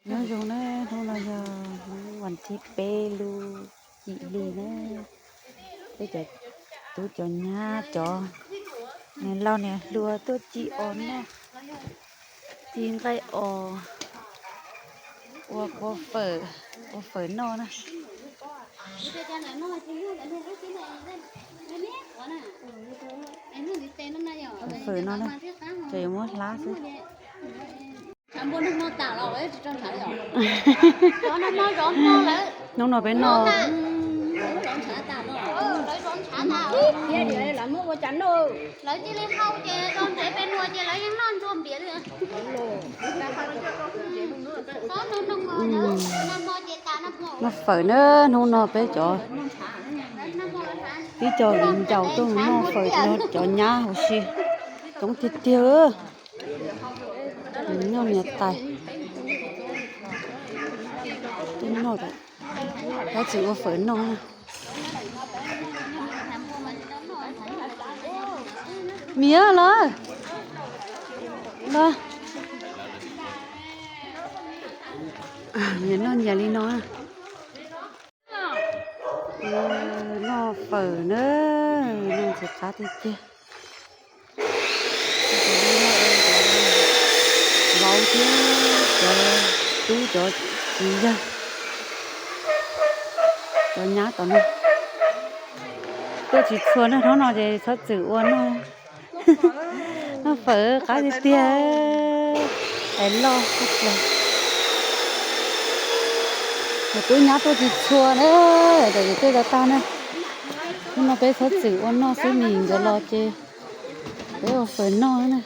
Nyob zoo na, hnub no yog hnub vas thib peb lub yim hli na. Peb cov tub cov nyab cov niam laus niam hluas tuaj ci os noj, ci nqaij os, ua fawm, ua fawm noj na. Ua fawm no na, ces yuav muab hlab xwb. Hnub no peb noj. Noj fawm na, hnub no peb cov, tib co viv ncaus tuaj mus noj fawm, cov nyab huv si coob tiag tiag. Noj niam tais, tuaj noj, txhob txwm ua fawm noj. Miv los, los, noj nyias li no. Noj fawm na, noj ntxim qab tiag tiag. Vauv thiab cov tub cov txiv yawg, cov nyab tom no tuaj tsis txhua na, hnub no ces txhob txwm ua noj. Noj fawm qab tiag tiag, tais loj. Cov tub nyab tuaj tsis txhua na, cov tej tag tag na. Hnub no peb txhob txwm ua noj xwb, nim nkawd los ces peb ua fawm noj na.